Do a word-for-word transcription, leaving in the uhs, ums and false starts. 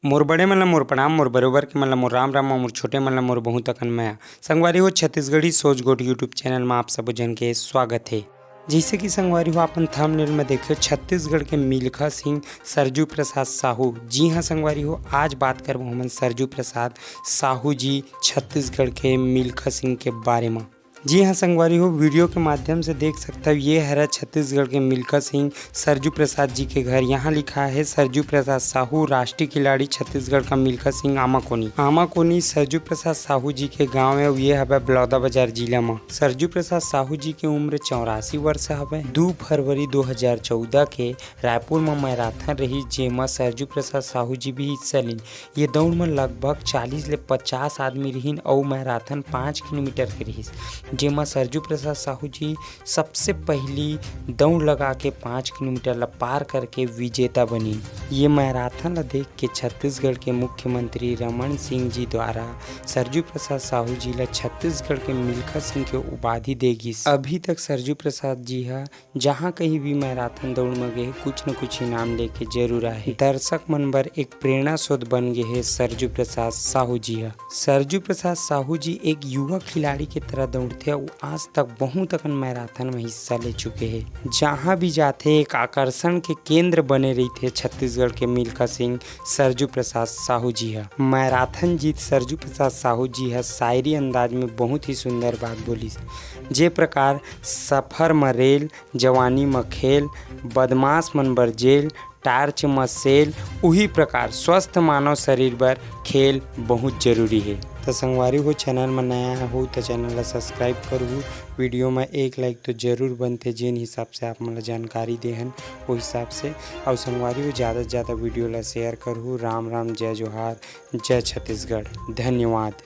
मोर बड़े मन ला मोर प्रणाम, मोर बरोबर के मन ला मोर राम राम, मोर छोटे मन ला मोर बहुत अकन मया। संगवारी हो, छत्तीसगढ़ी सोच गोठ YouTube चैनल में आप सबो झन के स्वागत हे। जैसे कि संगवारी हो, अपन थंबनेल में देखे, छत्तीसगढ़ के मिल्खा सिंह सरजू प्रसाद साहू। जी हाँ संगवारी हो, आज बात करबो हमन सरजू प्रसाद साहू जी, छत्तीसगढ़ के मिल्खा सिंह के बारे में। जी हाँ संगवारी हो, वीडियो के माध्यम से देख सकता हो, ये हरा छत्तीसगढ़ के मिल्खा सिंह सरजू प्रसाद जी के घर। यहाँ लिखा है सरजू प्रसाद साहू, राष्ट्रीय खिलाड़ी छत्तीसगढ़ का मिल्खा सिंह आमाकोनी। आमाकोनी सरजू प्रसाद साहू जी के गांव है, ये हवे बलौदाबाजार जिला म। सरजू प्रसाद साहू जी के उम्र चौरासी वर्ष हवे। दू फरवरी दो हज़ार चौदह के रायपुर म मैराथन रही, जेमा सरजू प्रसाद साहू जी भी हिस्सा लीन। ये दौड़ म लगभग चालीस ले पचास आदमी रहिन अउ मैराथन पाँच किलोमीटर के रहिस, जेमा सरजू प्रसाद साहू जी सबसे पहिली दौड़ लगा के पाँच किलोमीटर ला पार करके विजेता बनिन। ये मैराथन ला देख के छत्तीसगढ़ के मुख्यमंत्री रमन सिंह जी द्वारा सरजू प्रसाद साहू जी ला छत्तीसगढ़ के मिल्खा सिंह के उपाधि दे गिस। अभी तक सरजू प्रसाद जी ह जहाँ कहीं भी मैराथन दौड़ म गे हे, कुछ न कुछ इनाम लेके जरूर आए हे। दर्शक मन बर एक प्रेरणा स्रोत बन गे हे सरजू प्रसाद साहू जी ह। सरजू प्रसाद साहू जी एक युवा खिलाड़ी के तरह दौड़थे अउ आज तक बहुत अकन मैराथन में हिस्सा ले चुके हे। जहाँ भी जाथे, एक आकर्षण के केंद्र बने रहिथे छत्तीसगढ़ के मिल्खा सिंह सरजू प्रसाद साहू जी ह। मैराथन जीत सरजू प्रसाद साहू जी ह शायरी अंदाज में बहुत ही सुंदर बात बोलिस, जे प्रकार सफर म रेल, जवानी म खेल, बदमाश मन बर जेल, टार्च म सेल, उही प्रकार स्वस्थ मानव शरीर बर खेल बहुत जरूरी हे। त संगवारी हो, चैनल म नया हो त चैनल ला सब्सक्राइब करहू। वीडियो म एक लाइक तो जरूर बनथे, जेन हिसाब से आप मन ला जानकारी देहन ओ हिसाब से। अउ संगवारी हो, ज़्यादा से ज़्यादा वीडियो ला शेयर करहू। राम राम, जय जोहार, जय छत्तीसगढ़, धन्यवाद।